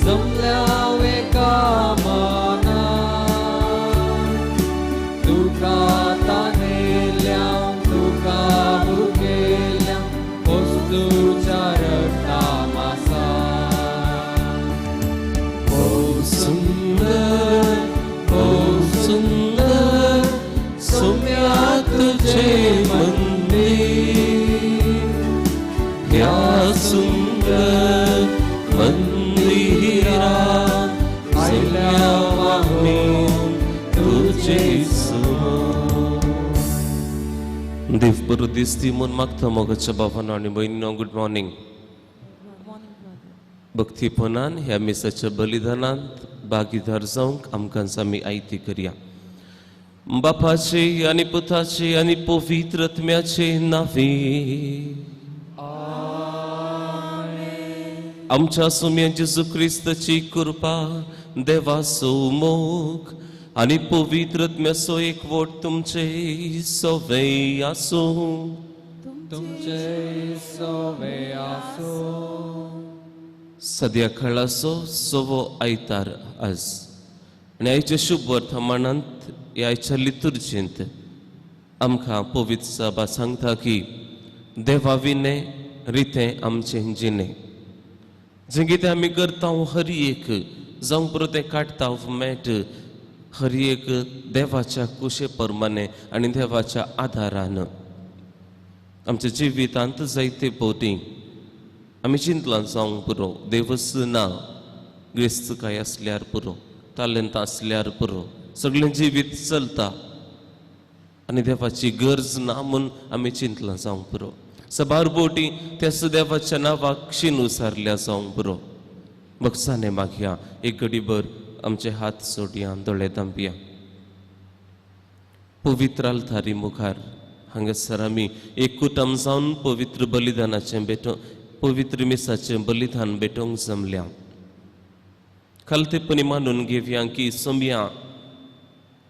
जमल्या एका मना तुका तानेल्या तुका भुकेल्या वस्तूच्या रक्ता मासा. भोव सुंदर भोव सुंदर सोम्या तुझे मंदिर, ह्या सुंदर मंदिरात आयल्या आमी तुझे समोर. देव बरो दिसती म्हूण मागता मोगाच्या बाबांनो आनी भयणीनो, गुड मॉर्निंग. भक्तीपणान ह्या मिसाच्या बलिदानांत भागीदार जावंक आमकां आमी आयती करया. बापाचे आनी पुताचे आनी पवित्र आत्म्याचे नांवे. आमच्या सुम्या जेजू क्रिस्ताची कृपा, देवाचो मोग आनी पवित्र आत्म्याचो एकवट तुमचे सवे आसूं. तुमचे सवे आसूं. सद्या काळाचो सवो आयतार आज आनी आयच्या शुभ वर्तमानांत ह्या आयच्या लितुर्जेंत आमकां पवित्र सभा सांगता की देवा विणें रितें आमचें जिणें. जें कितें आमी करता हर एक जावं पुरो तें काडटा मेट हर एक देवाच्या कुशे प्रमाणे आनी देवाच्या आदारान. आमच्या जिवितांत जायते पवटी आमी चिंतलां जावंक पुरो देवच ना, ग्रेस्त काय आसल्यार पुरो, तालेंत आसल्यार पुरो, सगळें जिवीत चलता आनी देवाची गरज ना म्हूण आमी चिंतलां जावंक पुरो. सबार बोटी त्याच देवाच्या नांवाक शीन उसारल्या जावंक पुरो. बक्षाने मागया एक घडीभर आमचे हात सोडया, दोळे दांपया. पवित्र आल्तारी मुखार हांगासर आमी एक कुटुंब जावन पवित्र बलिदानाचें भेटो पवित्र मिसाचें बलिदान भेटोवंक जमल्या. खालतेपणी मानून घेवया की सोमया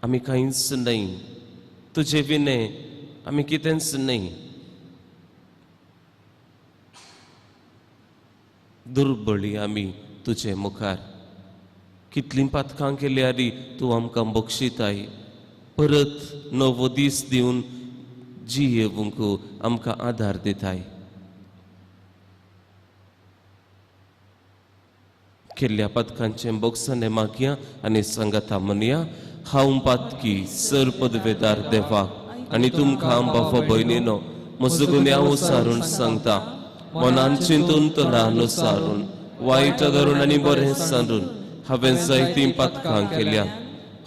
आमी कांयच न्हय, तुजे विणें आमी कितेंच न्हय. दुर्बळी आमी तुजे मुखार. कितलीं पातकां केल्यार तूं आमकां बक्षिताय, परत नवो दीस दिवन जियेवंक आमकां आदार दिताय. केल्ल्या पातकांचें बोगसणें मागया आनी सांगाता म्हणया, हांव पातकी सर पदवेदार देवाक आनी तुमकां बाबा भयणीनो म्हजो गुन्यांव सारून सांगता. मनान चिंतून तनान सारून वायट धरून आनी बरें सारून हांवें जायतीं पातकां केल्या.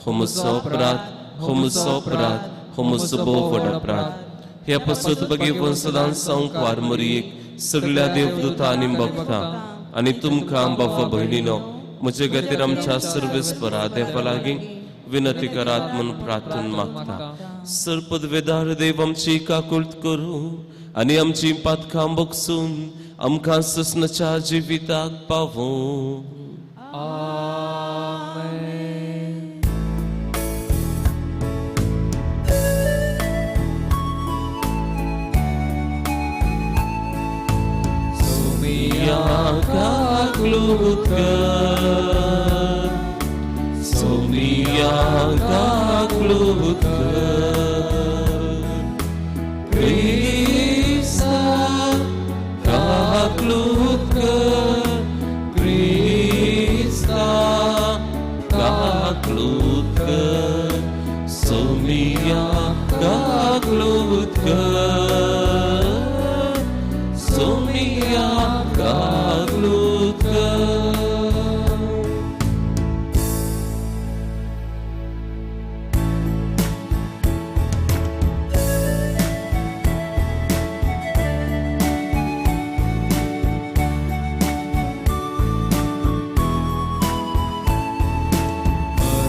हो म्हजो अपराध, हो म्हजो अपराध, हो म्हजो भोव व्हड अपराध. ह्या पासत भगेवन सदांच सावंक वार मरयेक सगळ्या देवदूता आनी भक्तां आनी तुमकां बाबा भयणीनो म्हजे खातीर आमच्या सर्वेस्परा देवा लागीं विनंती करात म्हूण प्रार्थना मागता. सर पदवेदार देव आमची काकुळट करूं आनी आमची पातकां बगसून आमकां ससनाच्या जिविताक पावूं. काकलूत कर, सोमिया काकलूत कर, क्रिस्ता काकलूत कर, क्रिस्ता काकलूत कर, सोमिया काकलूत कर, सोमिया काकलूत कर.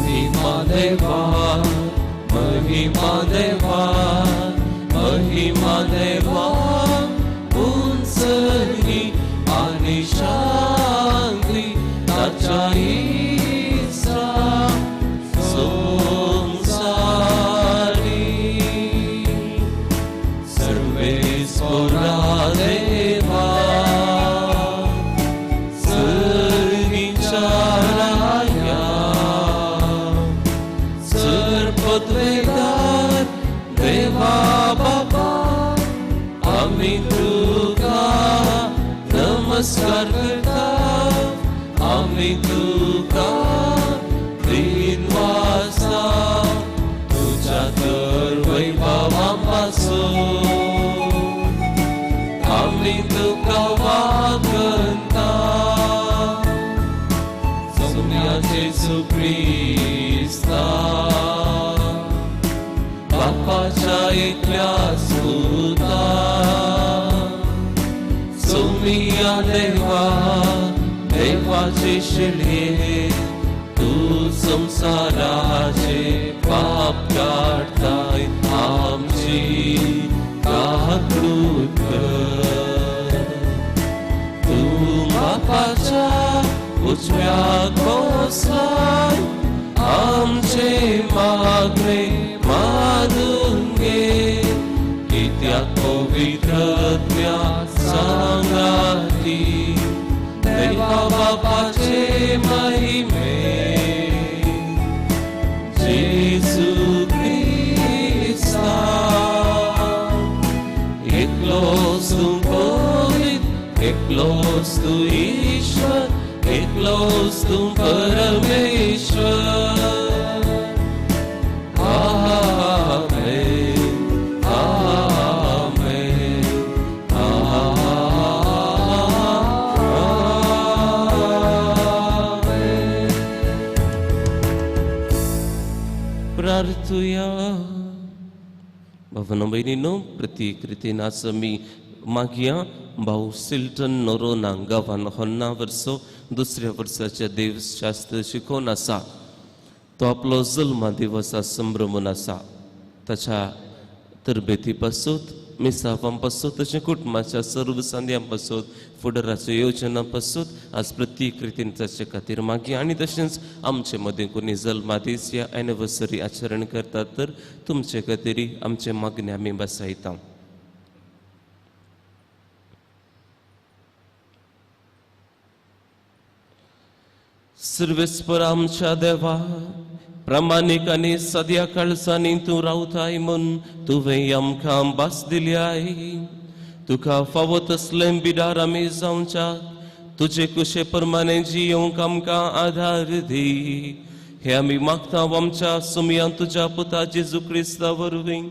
महिमा देवा, महिमा देवा, महिमा देवा, उंचली आनी शांती ताच्या इत्सा संवसारी. सर्वेस्परा देवा, सर्गीच्या नमस्कार करता आमी तुका दिनवासा तुज्या तर वैभवा पासून आमी तुका वागंता सोम्या जेजू क्रिस्ता बापाच्या एकल्या सुता सोमिया देवा देवाचे शिळे तू संसाराचे पाप काडताय आमची काकळूत कर तू बापाच्या उजव्याक बसलाय आमचे मागणे मानून घे कित्याक पवित्र आत्म्या सांगाती देवा बापाचे महिमे जेजू क्रिस्ता एकलोच तूं पवित्र एकलोच तूं ईश्वर एकलोच तूं परमेश्वर. आमेन आमेन आमेन. प्रार्थुया. भावनो भयणीनो प्रतिकृतीन आज आमी मागया भाऊ सिल्टन नोरोना गांवान होन्ना वर्सो दुसऱ्या वर्साच्या देवशास्त्र शिकोवन आसा. तो आपलो जल्मा दिवसा संभ्रमून आसा. ताच्या तरबेती पासून मिसावां पासून तशें कुटुंबाच्या सर्व सांद्यां पासून फुडाराच्यो योजना पासून आज प्रतिकृतीन ताचे खातीर मागया. आनी तशेंच आमचे मदीं कोणी जल्मा दीस या एनिवर्सरी आचरण करतात तर तुमचे खातीर आमचे मागणे आमी बसायता. सर्वेस्पर आमच्या देवा प्रामाणीक आनी सद्या काळसांनी तूं रावताय म्हूण तुवें आमकां भास दिल्याय. तुका फावो तसलें बिडार आमी जावच्याक तुजे कुशे प्रमाणे जियोंक आमकां आधार दी. हे आमी मागता आमच्या सुमयान तुज्या पुता जेजू क्रिस्ता वरवीं.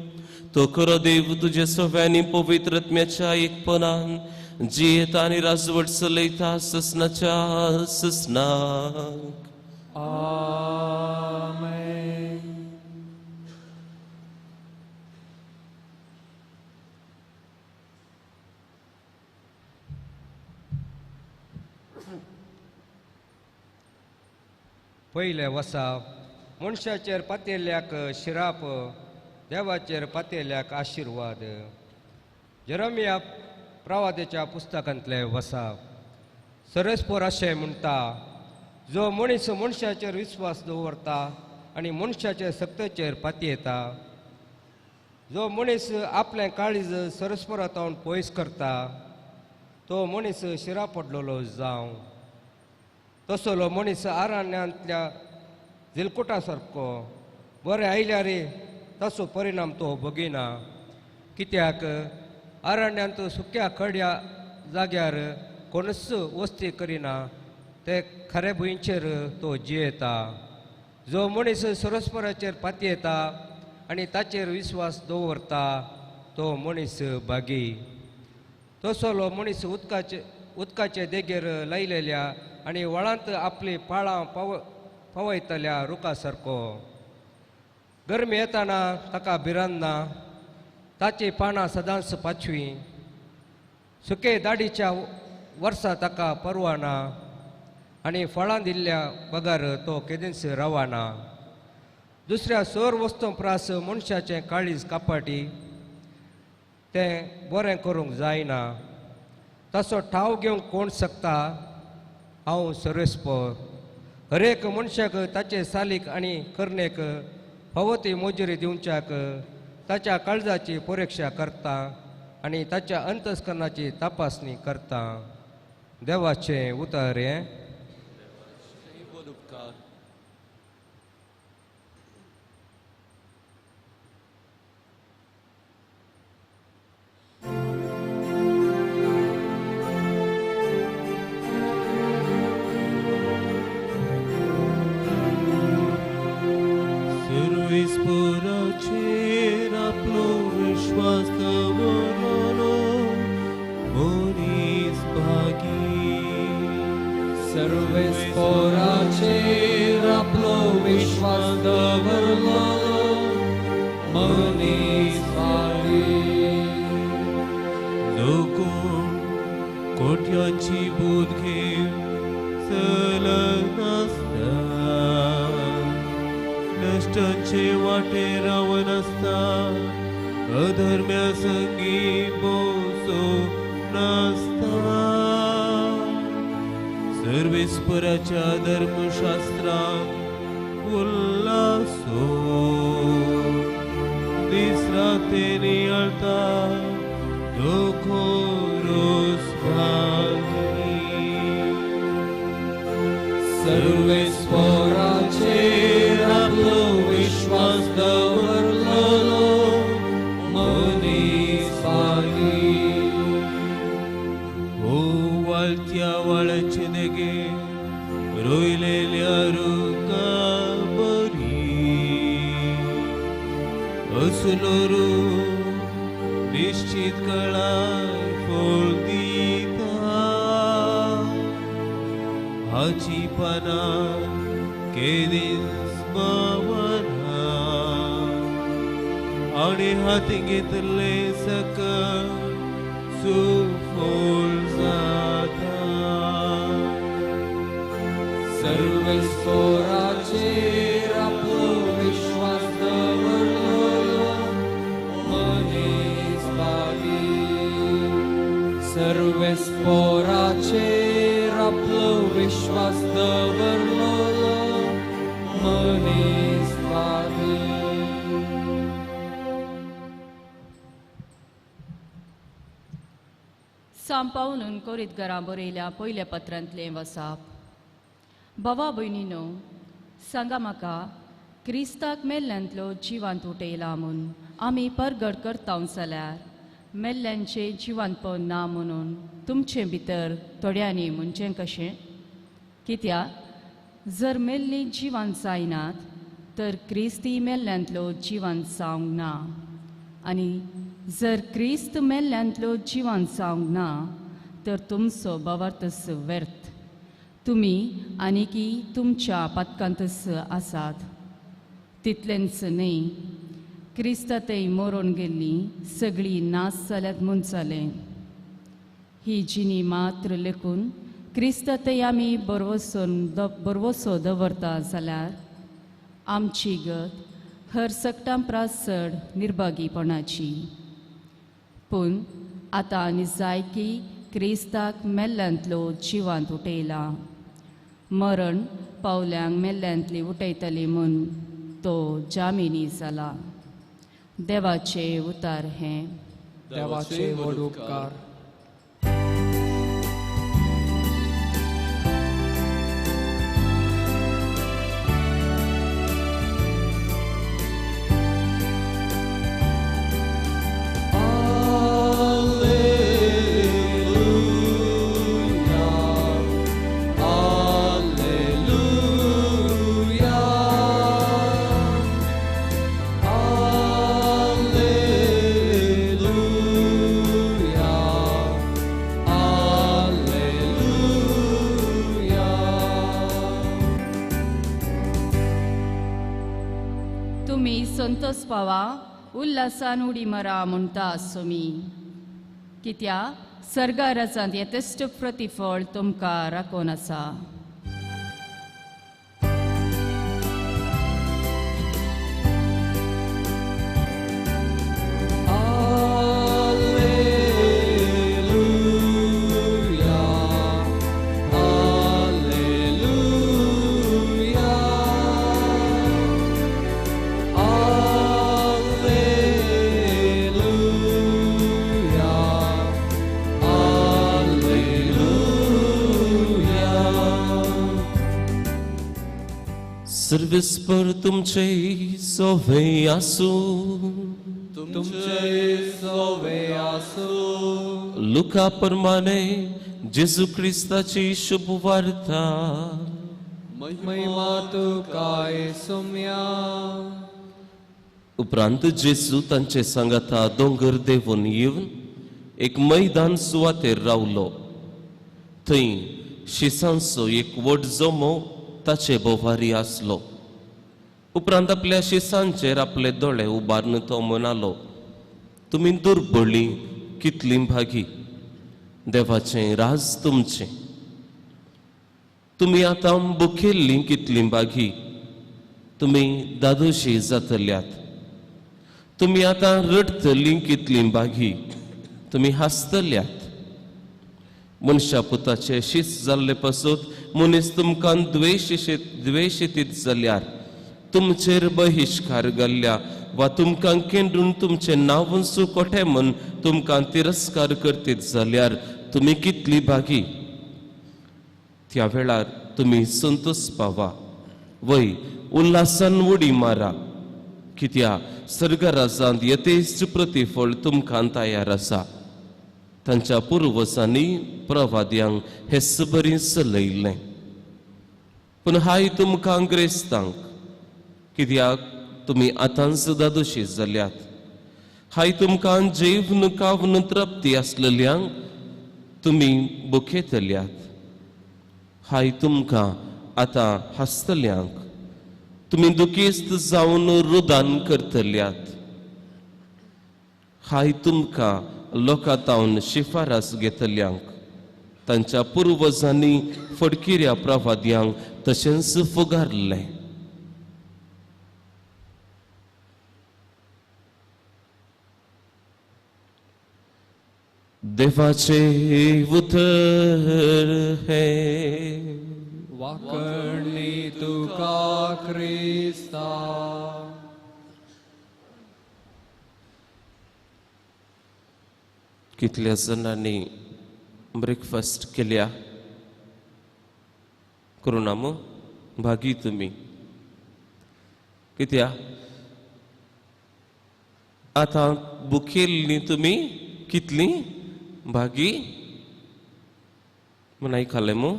तो खरो देव तुजे सव्यांनी पवित्र आत्म्याच्या एकपणान जियेता आनी राजवट चलयता ससनाच्या ससनाक. आमेन. पयलें वसा मनशाचेर पातेल्याक शिराप देवाचेर पातेल्याक आशिर्वाद. जेरमिया प्रवादेच्या पुस्तकांतले वसा. सरस्पोर अशें म्हणटा जो मनीस मनशाचेर विस्वास दवरता आनी मनशाचे सक्तेचेर पातयेता जो मनीस आपलें काळीज सरस्परांत पयस करता तो मनीस शिरा पडलेलो जावं. तसलो मनीस आरण्यांतल्या झिलकुटा सारको बरें आयल्यार ताचो परिणाम तो बगिना कित्याक आरण्यांत सुक्या खड्या जाग्यार कोणूच वस्ती करिना ते खरे भुंयचेर तो जियेता. जो मनीस सरस्पराचेर पातयेता आनी ताचेर विस्वास दवरता तो मनीस भागी. तसलो मनीस उदकाचे देगेर लायलेल्या आनी व्हाळांत आपली पाळां पावयतल्या रुखा सारको. गरमी येताना ताका भिरांत ना ताची पानां सदांच पाचवी. सुके दाडीच्या वर्सा ताका परवा ना आनी फळां दिल्ल्या बगर तो केदींच रावना. दुसऱ्या सोर वस्तूं प्रास मनशाचें काळीज कापाटी तें बरें करूंक जायना. ताचो ठाव घेवंक कोण शकता? हांव सर्वेस्पर. हरेक मनशाक ताचे सालीक आनी करणेक फावो ती मजुरी दिवच्याक ताच्या काळजाची परिक्षा करता आनी ताच्या अंतस्करणाची तपासणी करता. देवाचें उतर हें. सर्वेस्पोराचेर आपलो विश्वास दवरलो मनीस भागी. जो कोण कोट्यांची बूद घेवन चलनासता, नश्टांचे वाटे रावनासता, अधर्म्या संगी बोसो नासता, सर्वेस्पराच्या धर्मशास्त्रांत उल्लासो दीस रात नियाळता तो खोरोस भागी. सर्वेस्पोराचेर आपलो विश्वास दवरलो मनीस भागी. ओ वाळत्या वाळाचे देगे रोयलेल्या रुका बरी, असलो रूख निश्चित काळार फळ दिता, हाची पानां केदींच बावना, आनी हाती घेतले सकल सुफळ जाता. सर्वेस्पोराचेर आपलो विश्वास दवरलो मनीस भागी. सर्वेस्पोराचेर आपलो विश्वास दवरलो मनीस भागी. सांपावनून कोरीत घरां बरयल्या पयल्या पत्रांतलें वसाप. बाबा भयणीनो, सांगा म्हाका, क्रिस्ताक मेल्ल्यांतलो जिवांत उठयला म्हूण आमी परगट करता जाल्यार मेल्ल्यांचें जिवांतपण ना म्हणून तुमचे भितर थोड्यांनी म्हणचें कशें? कित्याक जर मेल्लीं जिवान जायनात तर क्रिस्ती मेल्ल्यांतलो जिवान जावंक ना, आनी जर क्रिस्त मेल्ल्यांतलो जिवान जावंक ना तर तुमचो भावार्थच व्यर्थ, तुमी आनीकी तुमच्या पातकांतच आसात. तितलेंच न्हय, क्रिस्तातय मरोन गेल्ली सगळीं नास जाल्यात म्हूण जालें. ही जिणी मात्र लेखून क्रिस्तातय आमी बरवसो दवरता जाल्यार आमची गत हर सकटां प्रास चड निर्भागीपणाची. पूण आतां आनी जाय की क्रिस्ताक मेल्ल्यांतलो जिवांत उठयला, मरण पावल्यांक मेल्ल्यांतली उठयतली म्हूण तो जामिनी जाला. देवाचे उतार हें. देवाचे व्हड उपकार. संतोष पावा उल्हासान उडी मारा म्हणटा आसोमी, कित्याक सर्गा राजांत येतेश्ट प्रतिफळ तुमकां राखून आसा. सर्वेस्पर तुमचे सोवे आसूं. तुमचे सोवे आसूं. लुका प्रमाणे जेजू क्रिस्ताची शुभ वार्ता. महिमा तुका येसुम्या. उपरांत जेजू तांचे सांगाता दोंगर देंवून येवन एक मैदान सुवातेर रावलो. थंय शिसांचो एक व्हड जमो ताचे भोवारी आसलो. उपरांत आपल्या शिसांचेर आपले दोळे उबारून तो म्हणालो, तुमी दुर्बळी कितली भागी, देवाचें राज तुमचें. तुमी आतां बुखेल्ली कितली भागी, तुमी दादोशी जातल्यात. तुमी आतां रडटली कितली भागी, तुमी हांसतल्यात. मनशा पुताचे शीस जाल्ले पासत मनीस तुमकां द्वेशेतीत जाल्यार, तुमचेर बहिश्कार घाल्ल्या वा तुमकां केंद्रून तुमचें नांव कोठे म्हूण तुमकां तिरस्कार करतीत जाल्यार तुमी कितली भागी. त्या वेळार तुमी संतोष पावा, वय उल्हासान उडी मारा, कित्या सर्गराजांत यथेश्ट प्रतिफळ तुमकां तयार आसा. तांच्या पुर्वजांनी प्रवाद्यांक हेच बरी चलयल्लें. पूण हाय तुमकां ग्रेस्तांक, कित्याक तुमी आतांच दादोशी जाल्यात. हाय तुमकां जेवन खावन तृप्ती आसलेल्यांक, तुमी बुखेतल्यात. हाय तुमकां आतां हांसतल्यांक, तुमी दुखेस्त जावन रुदान करतल्यात. हाय तुमकां लोकां तावन शिफारस घेतल्यांक, तांच्या पुर्वजांनी फडकिऱ्या प्रवाद्यांक तशेंच फुगारलें. देवाचे उतर हे. वाकणी तुका क्रिस्ता. कितल्या जाणांनी ब्रेकफास्ट केल्या? करूं ना मू? भागी तुमी. कित्या आतां बुखेल्ली तुमी कितली भागी म्हूण आयकलें मू?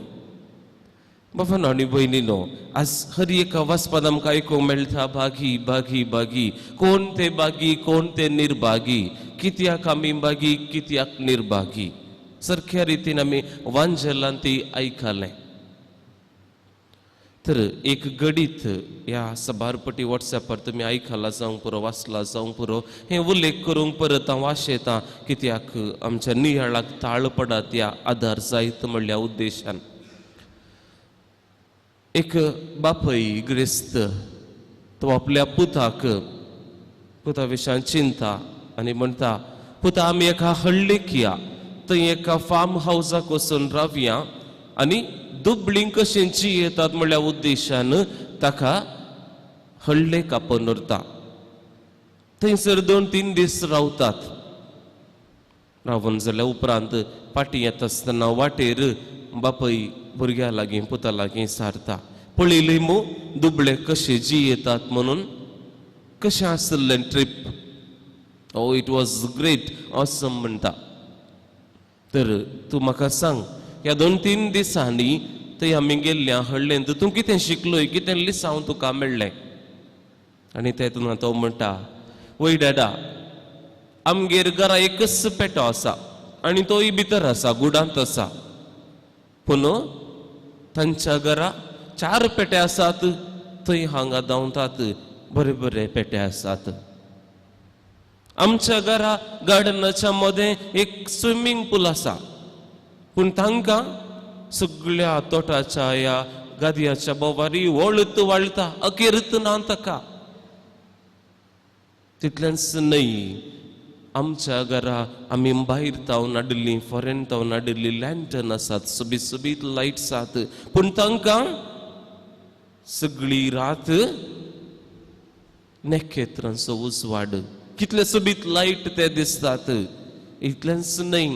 बाबानो आनी भयणीनो, आज हर एका वाचपांत आमकां आयकूंक मेळटा भागी भागी भागी. कोण ते भागी, कोण ते निर्भागी, कित्याक आमी भागी, कित्याक निर्भागी. सारक्या रितीन आमी वांजेलान ती आयकलें. तर एक गडीत ह्या सबारपटी वॉट्सॅपार तुमी आयकला जावंक पुरो, वाचला जावंक पुरो. हें उल्लेख करूंक परत हांव आशेतां, कित्याक आमच्या नियाळाक ताळ पडात ह्या आदार जायत म्हणल्या उद्देशान. एक बापय ग्रेस्त तो आपल्या पुताक पुता विशयान चिंता आनी म्हणटा, पुता आमी एका हळ्ळेक या, थंय एका फार्म हावजाक वचून रावया आनी दुबळीं कशें जियेतात म्हणल्या उद्देशान ताका हळ्ळेक आपोवन व्हरता. थंयसर 2-3 दीस रावतात. रावन जाल्या उपरांत फाटीं येता आसतना वाटेर बापय भुरग्या लागीं पुता लागीं सारता, पळयली मू दुबळे कशे जियेतात म्हणून, कशें आसलें trip, oh it was great awesome म्हणटा. तर तूं म्हाका सांग, ह्या 2-3 दिसांनी थंय आमी गेल्ल्या हळ्ळेंत तूं कितें शिकलोय, कितें लिसांव तुका मेळ्ळें? आनी तेन्ना तो म्हणटा, वय डॅडा, आमगेर घरा एकच पेटो आसा आनी तोय भितर आसा, गुडांत आसा. पूण तांच्या घरा 4 पेटे आसात, थंय हांगा धांवतात, बरे बरे पेटे आसात. आमच्या घरा गार्डनाच्या मदें एक स्विमींग पूल आसा, पूण तांकां सगळ्या तोटाच्या ह्या गादयाच्या बोवारी वळत वाळटा, अखेरत ना ताका. तितलेंच न्हय, आमच्या घरा आमी भायर तावन हाडिल्ली, फॉरेन तावन हाडिल्ली लॅन्टर्न आसात, सोबीत सोबीत लायट्स आसात, पूण तांकां सगळी रात नखेत्रांचो उजवाड, कितले सोबीत लायट ते दिसतात. इतलेंच न्हय,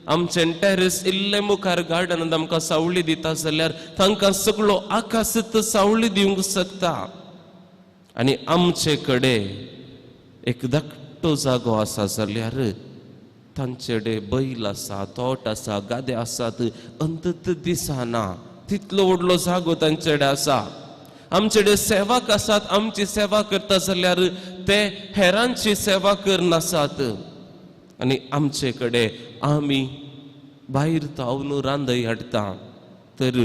आमचें टॅरस इल्लें मुखार गार्डनांत आमकां सावळी दिता जाल्यार तांकां सगळो आकाशच सावळी दिवंक शकता. आनी आमचे कडेन एक धाकटो जागो आसा जाल्यार तांचे कडेन बैल आसा, तोट आसा, गादे आसात, अंतत दिसना तितलो व्हडलो जागो तांचे कडेन आसा. आमचे कडेन सेवक आसात, आमची सेवा करता जाल्यार ते हेरांची सेवा करनासात. आनी आमचे कडेन आमी भायर तावन रांदय हाडटा, तर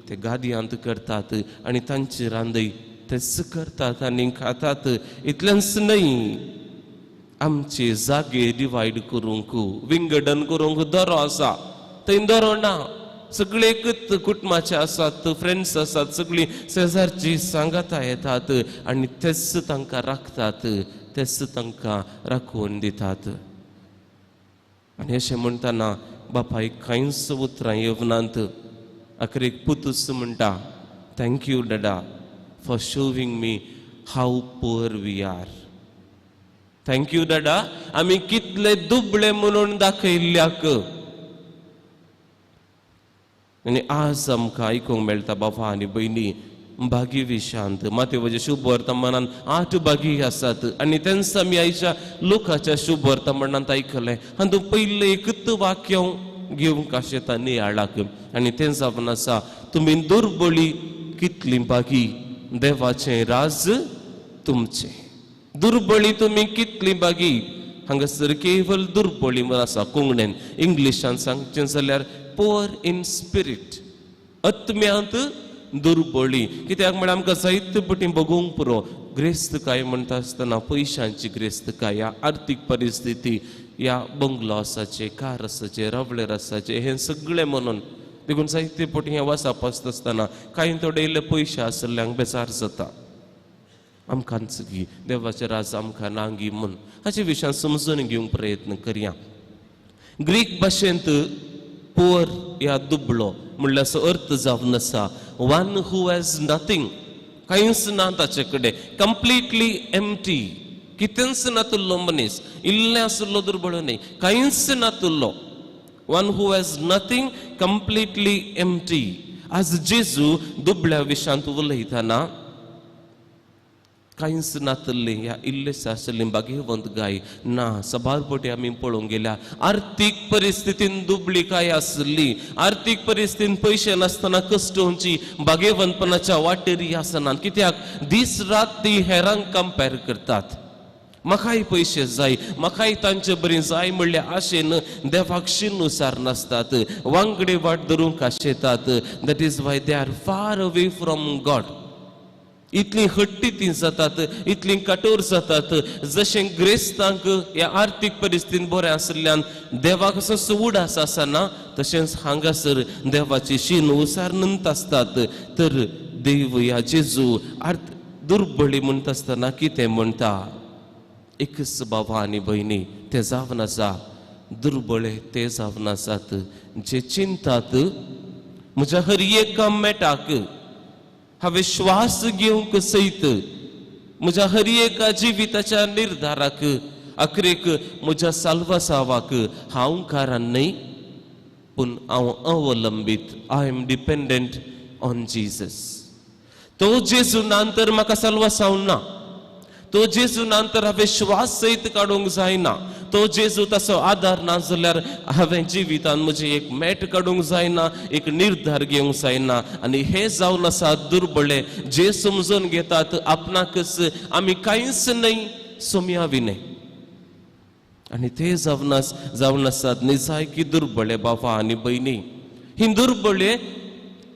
ते गादयांत करतात आनी तांची रांदय तेच करतात आनी खातात. इतलेंच न्हय, आमचे जागे डिवायड करूंक, विंगडन करूंक दरो आसा, थंय दरो ना. सगळे एकच कुटुंबाचे आसात, फ्रेंड्स आसात, सगळीं शेजारची सांगाता येतात आनी तेच तांकां राखतात, तेच तांकां राखून दितात. आनी अशें म्हणटना बापायक कांयच उतरां येवनात. अखेरेक पुतूस म्हणटा, thank you dada for showing me how poor we are. Thank you dada, आमी कितले दुबळे म्हणून दाखयल्ल्याक. आनी आज आमकां आयकूंक मेळटा बाबा आनी भयणी, भागी विशांत मातेवाच्या शुभ वर्तमानान 8 भागी आसात आनी तेंच आमी आयच्या लोकाच्या शुभ वर्तमानांत आयकलें. हातूंत पयलें एकच वाक्य घेवंक आशेता नियाळाक आनी तें जावन आसा, तुमी दुर्बळी कितली भागी, देवाचें राज तुमचें. दुर्बळी तुमी कितली भागी, हांगासर केवल दुर्बळी म्हण आसा कोंकणीन. इंग्लिशान सांगचें जाल्यार पुअर इन स्पिरीट, आत्म्यांत दुर्बळी. कित्याक म्हळ्यार आमकां जायते पटी बगूंक पुरो ग्रेस्तकाय म्हणटा आसतना पयशांची ग्रेस्तकाय, ह्या आर्थीक परिस्थिती, ह्या बंगलो आसाचे, कार आसाचे, रवळेर आसाचे, हें सगळें म्हणून देखून जायते पटी हें वाचप आसता आसतना कांय थोडे इल्ले पयशे आसल्ल्यांक बेजार जाता. आमकांच गी देवाचें राज आमकां नांगी म्हूण हाचे विशयान समजून घेवंक प्रयत्न करया. ग्रीक भाशेंत पुअर या दुबळो म्हणल्यार असो अर्थ जावन आसा वन who has nothing, कांयच ना ताचे कडेन, कंप्लिटली एम्प्टी, कितेंच नातुल्लो मनीस, इल्लें आशिल्लो दुर्बळो न्हय, कांयच नातुल्लो, one who has nothing, completely empty. आज जेजू दुबळ्या विशांत उलयतना कांयच नातल्लें ह्या इल्लेशें आशिल्लें भाग्यवंत गाय ना. सबार पटी आमी पळोवंक गेल्या आर्थीक परिस्थितीन दुबळी काय आसली, आर्थीक परिस्थितीन पयशे नासतना कश्टोवची भाग्यवंतपणाच्या वाटेर आसना. कित्याक दीस रात ती हेरांक कंपेर करतात. म्हाकाय पयशे जाय, म्हाकाय तांचे बरी जाय म्हणल्या आशेन देवाक शिनुसार नासतात, वांगडी वाट धरूंक आशेतात. That is why they are far away from God. इतली हट्टी ती जातात, इतली कठोर जातात. जशें ग्रेस्तांक ह्या आर्थीक परिस्थितीन बरें आशिल्ल्यान देवाक असो उडास आसना, तशेंच हांगासर देवाची शीन उसार नंत आसतात. तर देव ह्या जेजू आर्थ दुर्बळी म्हणटा आसतना कितें म्हणटा, एकच बाबा आनी भयणी ते जावन आसा दुर्बळे, ते जावन आसात जे चिंतात म्हज्या हर एका मेटाक हांवें श्वास घेवंक सयत, म्हज्या हर एका जिविताच्या निर्धाराक, अखरेक म्हज्या साल्वासावाक हांव कारण न्हय, पूण हांव अवलंबीत, I am dependent on Jesus. तो जेजू ना तर म्हाका साल्वासांव ना, तो जेजू ना तर हांवें श्वास सयत काडूंक जायना, तो जेजू तसो आदार ना जाल्यार हांवें जिवितान म्हजें एक मेट काडूंक जायना, एक निर्धार घेवंक जायना. आनी हे जावन आसा दुर्बळे जे समजून घेतात आपणाकच आमी कांयच न्हय, सोम्यावी न्हय. आनी ते जावन आसात निजायकी दुर्बळे बाबा आनी भयणी. ही दुर्बळे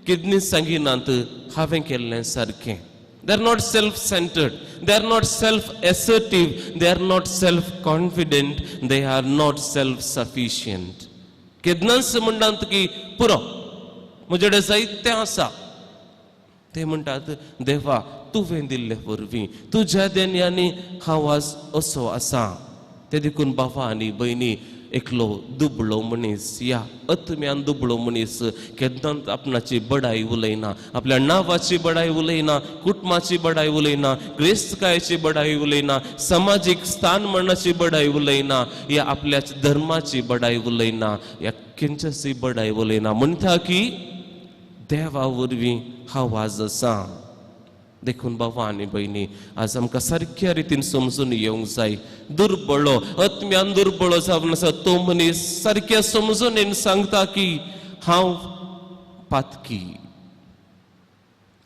कितनी सांगिनात हांवें केल्लें सारकें. They are not self-centered. They are not self-assertive. They are not self-confident. They are not self-sufficient. केन्नाच म्हणटात की पुरो म्हजे कडेन जायतें आसा. ते म्हणटात देवा तुवें दिल्ले वरवीं तुज्या देण्यांनी हांव आज असो आसा. ते देखून बाबा आनी भयणी, एकलो दुबळो मनीस या आत्म्यान दुबळो मनीस केन्नाच आपणाची बडाय उलयना, आपल्या नांवाची बडाय उलयना, कुटुंबाची बडाय उलयना, ग्रेस्तकायेची बडाय उलयना, समाजीक स्थान म्हणण्याची बडाय उलयना, या आपल्या धर्माची बडाय उलयना, या खंयच्याच बडाय उलयना. म्हणटा की देवा वरवीं हांव आज आसा. देखून बाबा आनी भयणी, आज आमकां सारक्या रितीन समजून येवंक जाय. दुर्बळो आत्म्यान दुर्बळो जावन आसा तो मनीस सारक्या समजून येवन सांगता की हांव पातकी,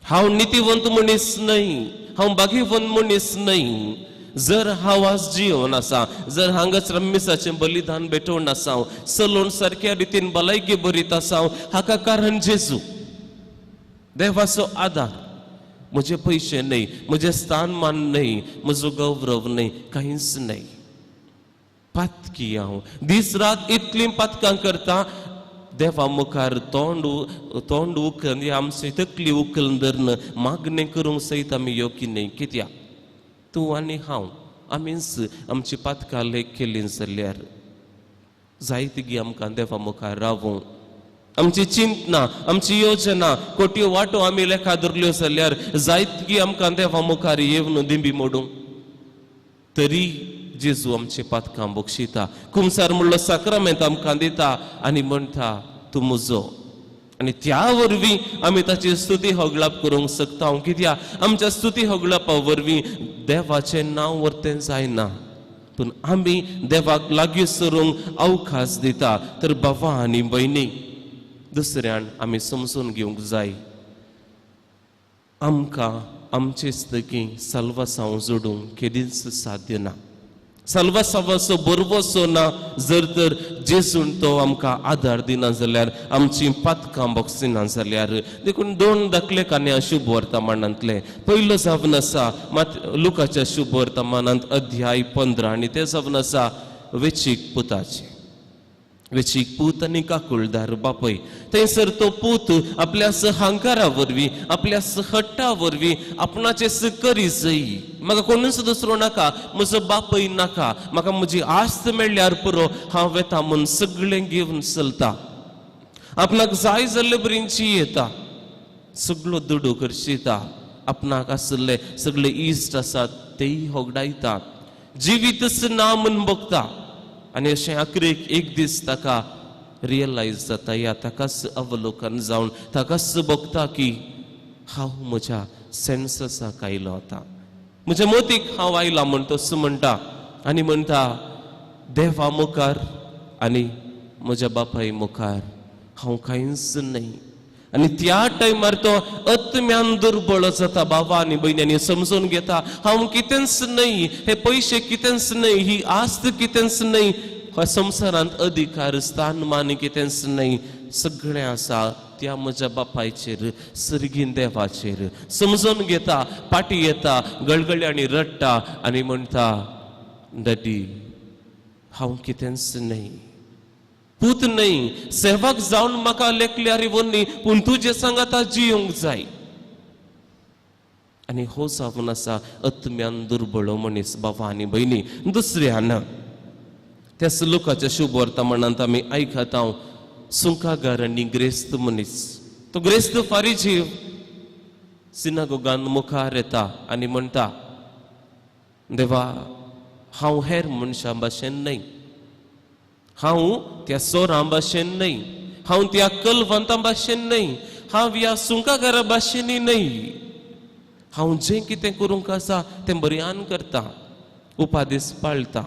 हांव नितीवंत मनीस न्हय, हांव भाग्यवंत मनीस न्हय. जर हांव आज जिवन आसा, जर हांगासर मिसाचें बलिदान भेटोवन आसा, चलोवन सारक्या रितीन भलायकी बरीत आसा, हाका कारण जेजू. देवाचो आदार, म्हजे पयशे न्हय, म्हजें स्थानमान न्हय, म्हजो गौरव न्हय, कांयच न्हय. पातकी हांव दीस रात इतलीं पातकां करता, देवा मुखार तोंड तोंड उखल, आमची तकली उखल धरून मागणें करूंक सयत आमी योग्य न्हय. कित्याक तूं आनी हांव आमीच आमची पातकां लेख केली जाल्यार जायती आमकां देवा मुखार रावूं. आमची चिंतना, आमची योजना, कोट्यो वाटो आमी लेखा धरल्यो जाल्यार जायती आमकां देवा मुखार येवन दिंबी मोडूं. तरी जेजू आमचे पातकां बक्षिता, कुमसार म्हणलो साक्रामेंत आमकां दिता आनी म्हणटा तूं म्हजो. आनी त्या वरवीं आमी ताची स्तुती होगळाप करूंक शकता. कित्याक आमच्या स्तुती होगळापा वरवीं देवाचें नांव वर्तें जायना, पूण आमी देवाक लागीं सरूंक अवकाश दिता. तर बाबा आनी भयणी, दुसऱ्यान आमी समजून घेवंक जाय, आमकां आमचे स्तकी साल्वासांव जोडूंक केदींच साध्य ना, साल्वासांवाचो बरवसो ना. जर तर जेजून तो आमकां आदार दिना जाल्यार, आमची पातकां बक्षिना जाल्यार. देखून दोन दाखले कान्या शुभ वर्तमानांतले. पयलो जावन आसा मात लुकाच्या शुभ वर्तमानांत अध्याय 15 आनी ते जावन आसा वेचीक पुताचे. वेचीक पूत आनी काकुळदार बापय. थंयसर तो पूत आपल्या हंकारा वरवीं, आपल्या हट्टा वरवीं आपणाचे करी जय, म्हाका कोणूच दुसरो नाका, म्हजो बापय नाका, म्हाका म्हजी आस्त मेळ्ळ्यार पुरो, हांव वेता म्हूण सगळें घेवन चलता. आपणाक जाय जाल्ले बरींची येता, सगळो दुडू खर्चिता, आपणाक आशिल्ले सगळे इश्ट आसात तेय होगडायता, जिवीतच ना म्हूण बगता. आनी अशें अकरेक एक दीस ताका रियलायज जाता, या ताकाच अवलोकन जावन ताकाच बगता की हांव म्हज्या सेन्ससाक आयलो, आतां म्हज्या मोतीक हांव आयला म्हूण तसो म्हणटा. आनी म्हणटा देवा मुखार आनी म्हज्या बापाय मुखार हांव कांयच न्हय. आनी त्या टायमार तो आत्म्यान दुर्बळ जाता. बाबा आनी भयण्यांनी समजून घेता हांव कितेंच न्हय, हे पयशे कितेंच न्हय, ही आस्त कितेंच न्हय, ह्या संवसारांत अधिकार स्थानमान कितेंच न्हय, सगळें आसा त्या म्हज्या बापायचेर, सर्गीन देवाचेर. समजून घेता, पाटी येता, गळगळ्यांनी रडटा आनी म्हणटा डॅडी हांव कितेंच न्हय, पूत न्हय, सेवक जावन म्हाका लेखल्यार वन्नी, पूण तुजे सांगाता जियोंक जाय. आनी हो जावन आसा आत्म्यान दुर्बळ मनीस. बाबा आनी भयणी, दुसऱ्यान त्याच लोकाच्या शुभ वर्तमानांत आमी आयकता सुंकागार आनी ग्रेस्त मनीस. तो ग्रेस्त फारीजीव सिनागोगान मुखार येता आनी म्हणटा देवा हांव हेर मनशां भाशेन न्हय, हांव त्या सोरां भाशेन न्हय, हांव त्या कलवंतां भाशेन न्हय, हांव ह्या सुंकागारा भाशेनय न्हय, हांव जें कितें करूंक आसा तें बऱ्यान करता, उपादीस पाळटा,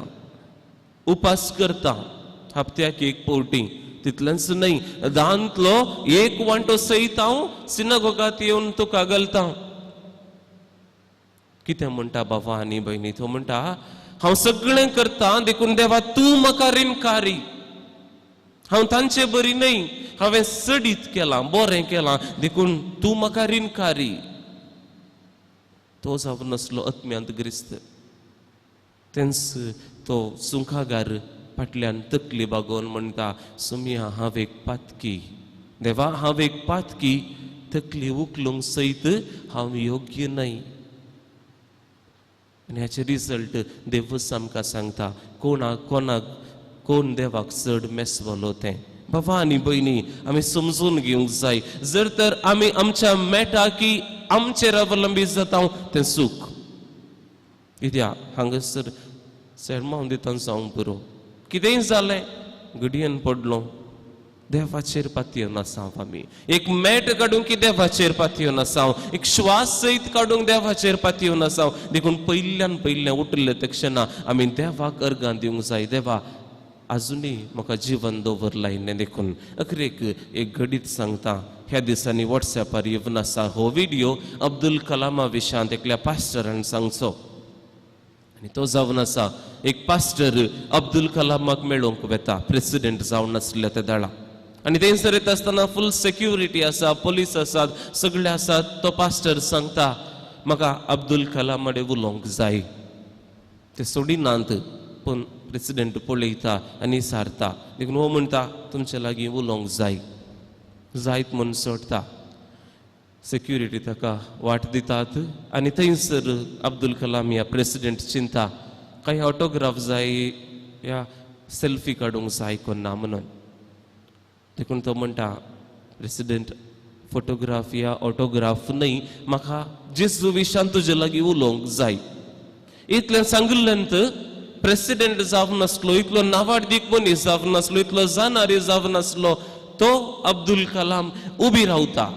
उपास करता हप्त्याक एक पवटी, तितलेंच न्हय दांतलो एक वांटो सयत हांव सिनागोगात येवन तुका घालता. कितें म्हणटा बाबा आनी भयणी, तो म्हणटा हांव सगळें करता देखून देवा तूं म्हाका रिणकारी, हांव तांचे बरी न्हय, हांवें सडीत केलां, बरें केलां देखून तूं म्हाका रिणकारी. तो जावन आसलो आत्म्यांत ग्रिस्त. तेंच तो सुंखागार फाटल्यान तकली बागोवन म्हणटा सोमिया हांव एक पातकी, देवा हांव एक पातकी, तकली उखलूंक सयत हांव योग्य न्हय. आनी हाचे रिजल्ट देवूच आमकां सांगता कोणाक कोणाक कोण देवाक चड मेसवलो तें. बाबा आनी भयणी, आमी समजून घेवंक जाय, जर तर आमी आमच्या मेटा की आमचेर अवलंबीत जाता तें सूख. कित्याक हांगासर सेरमांव दिता जावंक पुरो, कितेंय जालें घडयेन पडलो देवाचेर पातयेवन आसा आमी, एक मेट काडूंक की देवाचेर पातयेवन आसा, एक श्वास सयत काडूंक देवाचेर पातयेवन आसा. देखून पयल्यान पयलें उठले तक्षणा आमी देवाक अर्गां दिवंक जाय, देवा आजुनूय म्हाका जिवन दवरलाय. देखून अखरेक एक घडीत सांगता, ह्या दिसांनी वॉट्सॅपार येवन आसा हो व्हिडियो अब्दुल कलामा विशांत एकल्या पास्टरान सांगचो. आनी तो जावन आसा एक पास्टर अब्दुल कलामाक मेळोवंक वेता, प्रेसिडेंट जावन आसल्या त्या दळा. आनी थंयसर येता आसतना फूल सेक्युरिटी आसा, पोलीस आसात, सगळे आसात. तो पास्टर सांगता म्हाका अब्दुल कलाम कडेन उलोवंक जाय. ते सोडिनात, पूण प्रेसिडेंट पळयता आनी सारता. देखून हो म्हणटा तुमचे लागीं उलोवंक जाय, जायत म्हूण सोडटा. सेक्युरिटी ताका वाट दितात आनी थंयसर अब्दुल कलाम ह्या प्रेसिडेंट चिंता कांय ऑटोग्राफ जाय या सेल्फी काडूंक जाय कोन्ना म्हणून. देखून तो म्हणटा प्रेसिडेंट फोटोग्राफ या ऑटोग्राफ न्हय, म्हाका जेजू विशान तुजे लागीं उलोवंक जाय. इतलें सांगिल्ल्यान प्रेसिडेंट जावन नासलो, इतलो नावाडदीक मनीस जावन नासलो, इतलो जाणारी जावन नासलो, तो अब्दुल कलाम उबी रावता.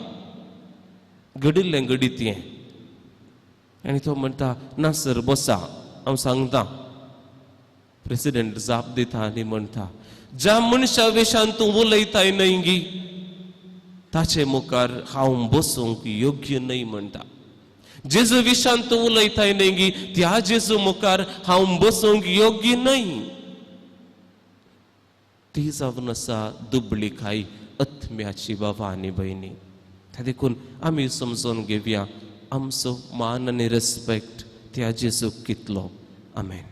घडिल्लें घडीत हें. आनी तो म्हणटा ना सर बसा, हांव सांगता. प्रेसिडेंट जाप दिता आनी म्हणटा ज्या मनशा विशान तूं उलयताय न्हय गी ताचे मुखार हांव बसूंक योग्य न्हय म्हणटा. जेजू विशान तूं उलयताय न्हय गी त्या जेजू मुखार हांव बसूंक योग्य न्हय. ती जावन आसा दुबळी आत्म्याची बाबा आनी भयणी. देखून आमी समजून घेवया आमचो मान आनी रेस्पेक्ट त्या जेजूक कितलो. आमेन.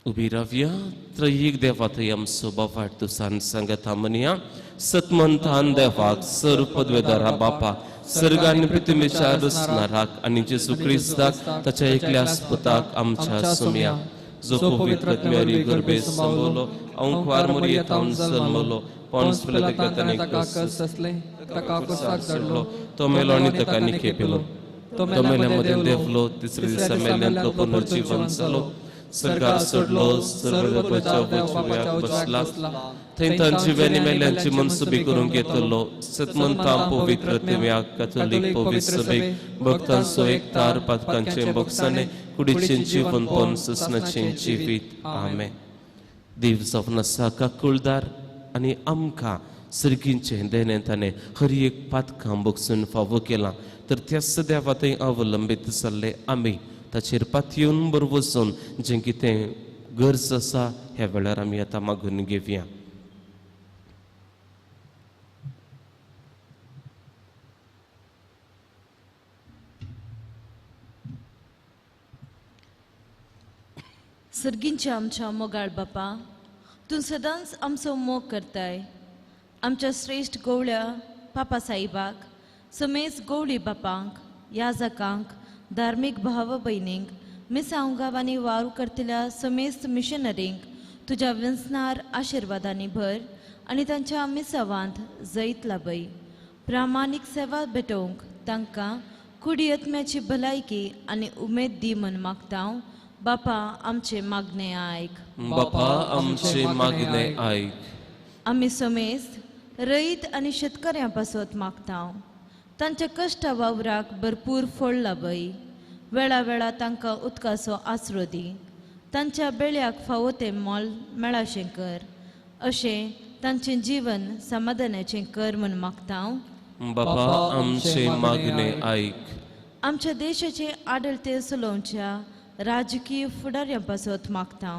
उबी रावया. त्रयीक देवा थंय आमचो बाबाट तुसान सांगता म्हणया. सतमंतान देवाक सर पदवेदारा बापा सर्ग आनी पृथ्वीच्या रचणाराक आनी जेजू क्रिस्ताक ताच्या एकल्या पुताक आमच्या सुम्या जो पवित्र आत्म्यारी गर्भे संभवलो अंकुवार मरियेंत जल्मलो पोन्स पिलाताक ताका कसले ताका कुसाक चडलो तो मेलो आनी ताका निखेपिलो तो मेल्या मदें देंवलो तिसऱ्या दिसा मेल्ल्यांतलो पुनर्जीवन जालो सरकार सोडलो सर्वच्या उजव्याक बसला थंय तांची आनी मेल्यांची मनसुबी करूंक येतलो. सतमंता पवित्र आत्म्याक कॅथोलीक पवित्र सभेक भक्तांचो एकतार पातकांचें भोगसाणें कुडीचें जिवनपण ससनाचें जिवीत. आमेन. देव जावन आसा काकुळदार आनी आमकां सर्गींचें देणें ताणें हर एक पातकां भोगसून फावो केलां तर त्याच देवा थंय अवलंबीत जाल्ले आमी ताचेर पातयेवन बरो वचून जें कितें गरज आसा ह्या वेळार आमी आतां मागून घेवया. सर्गींच्या आमच्या मोगाळ बापा, तूं सदांच आमचो मोग करताय. आमच्या श्रेश्ठ गवळ्या पापा साईबाक, समेज गवळी बापांक, याजकांक, धार्मीक भाव भयणींक, मिसांव गांवांनी वावर करतल्या समेस्त मिशनरींक तुज्या विंचणार आशिर्वादांनी भर आनी तांच्या मिसावांत जैत लाभय. प्रामाणीक सेवा भेटोवंक तांकां कुडी आत्म्याची भलायकी आनी उमेद दी म्हूण मागता. बापा आमचे मागणे आयक. बापा आमचे मागणे आयक. आमी समेस्त रयत आनी शेतकऱ्यां पासत मागता. तांच्या कश्टा वावराक भरपूर फळ लाभय. वेळा वेळा तांकां उदकाचो आसरो दी. तांच्या बेळ्याक फावो तें मोल मेळाशें कर. अशें तांचें जीवन समाधानाचें कर म्हूण मागता. बापा आमचे मागणे आयक. आमच्या देशाचें आडळते चलोवच्या राजकीय फुडाऱ्यां पासत मागता.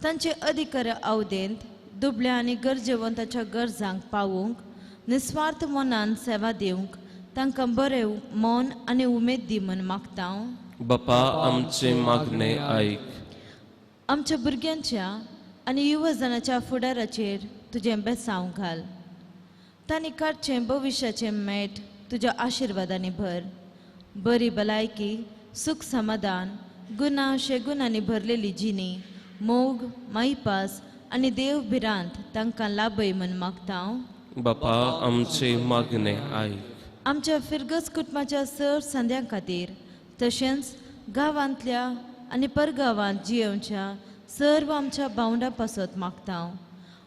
तांचे अधिकार अवदेंत दुबळ्या आनी गरजेवंताच्या गरजांक पावूंक निस्वार्थ मनान सेवा दिवंक तांकां बरें मन आनी उमेद दी म्हूण मागता. बापा आमचे मागणे आयक. आमच्या भुरग्यांच्या आनी युवजनाच्या फुडाराचेर तुजें बेसांव घाल. तांणी काडचें भविश्याचें मेट तुज्या आशिर्वादांनी भर. बरी भलायकी, सुख समाधान, गुणा शेगुणांनी भरलेली जिणी, मोग, मायपास आनी देव भिरांत तांकां लाभय म्हूण मागता. बापा आमचे मागणे आयक. आमच्या फिरगज कुटुंबाच्या सर संद्यां खातीर तशेंच गांवांतल्या आनी परगांवांत जियेवच्या सर्व आमच्या भावंडां पासत मागता.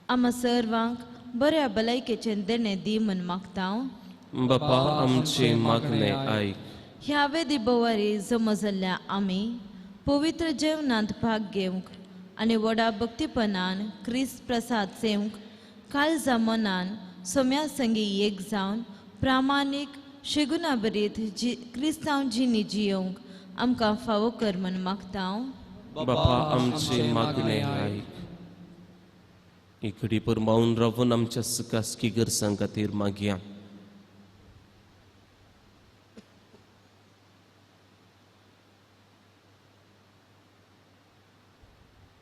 आमा सर्वांक बऱ्या भलायकेचें देणें दी म्हूण मागता. बापा आमचे मागणे आयक. ह्या वेदी बोवारी जमा जाल्ल्या आमी पवित्र जेवणांत भाग घेवंक आनी व्हडा भक्तीपणान क्रिस्त प्रसाद सेवंक काळजा मनान सोम्या संगी एक जावन प्रामाणीक शेगुना बरीत जी क्रिस्तांव जिणी जियोंक आमकां फावो कर म्हण मागता. बापा आमचे मागणे आयक. ही घडी भर मावन रावन आमच्या सुखासकी गरजां खातीर मागया.